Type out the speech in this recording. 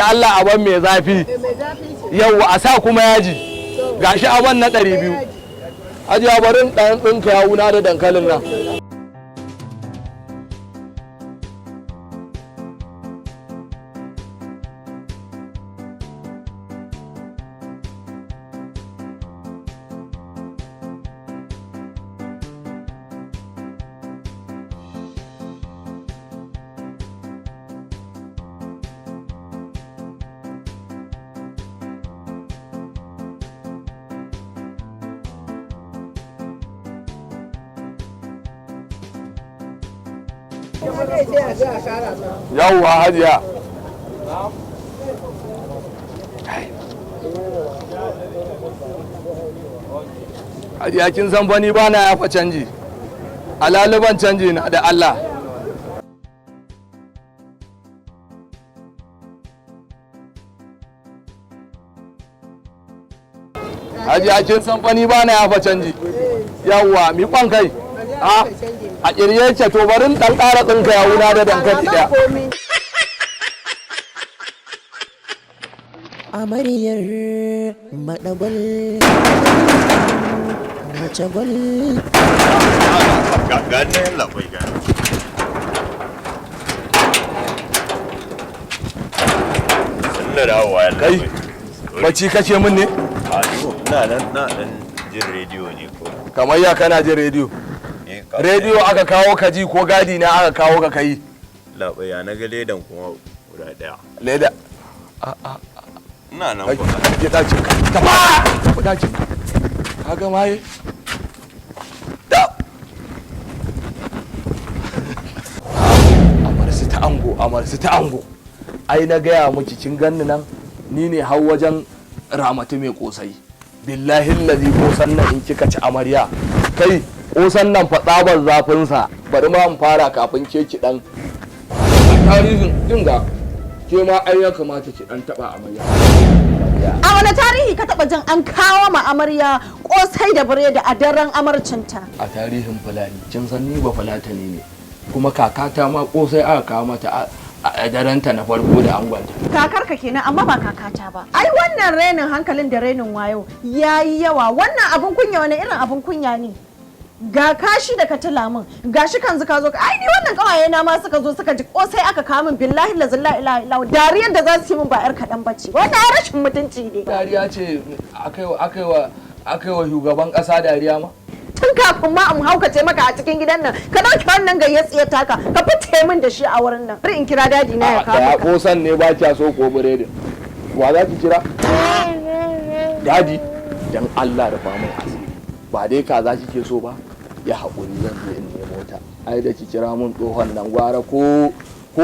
Allah aban mai zafi. Yau a sa kuma yaji. Gashi aban na 200. Hajiya, barin ɗan tsinka yawuna da dankalin nan. Yawwa hajiya. Hajiya, kin san fa ni ba na yafa canji. A laluban canji na da Allah. Hajiya, kin san fa ni ba na yafa canji. Yawwa, mi kwan kai. A a kirye ce to barin dan ƙara tsinka yawuna da dankali ɗaya. Amaryar maɗagwal, mace gwal. Ga nan labai ga. Sannu da dawowa yalla Kai. bai. Bacci kace min ne? A to, ina nan na dan jin rediyo ne ko. Kamar ya kana jin rediyo? Eh, ka- Rediyo aka kawo ka ji ko gadi na aka kawo ka kai? Labai ya na ga ledan kuma guda daya. Leda. Ina nan Kai, fa. je ɗakin ka. Tafi! Tafi ɗakin ka. Ka ga maye? Da! Amarsu ta ango, amarsu ta ango. Ai na gaya miki, kin ganni nan ni ne har wajen Ramatu mai kosai. Billahi lazi, kosan nan in kika ci amarya. Kai, kosan nan fa tsabar zafin sa. Bari ma in fara kafin ke ki dan. Tarihin dinga ke ma ai ya kamata ki dan taba amarya. A wani tarihi ka taba jin an kawo ma amarya kosai da biredi a daren amarcinta? A tarihin Fulani, kin san ni ba Fulatani ne, kuma kakata ma kosai aka kawo mata a darenta na farko da angonta. Kakarka kenan, amma ba kakata ba. Ai wannan renin hankalin da renin wayo yayi yawa. Wannan abun kunya, wani irin abun kunya ne? Ga kashi da ka tula min, ga shi kanzu ka zo ai ni wannan kawaye na ma suka zo suka ji kosai aka kawo min, billahi la ilaha illa, dariyar da za su yi min ba yar kaɗan bace. Wannan ai rashin mutunci ne. Dariya ce akai wa shugaban kasa dariya ma. Tun kafin ma in haukace maka a cikin gidan nan, ka ɗauki wannan gayyar tsiyar taka ka fice min da shi a wurin nan. Bari in kira daddy na ya A kawo daya maka. Kosan ne ba kya so ko biredin? Wa za ki kira? Daddy, dan Allah rufa min asiri. Ba dai kaza kike so ba? Ya haƙuri, zan je in nemo ta. Ai da ki kira mun tsohon nan gwara ko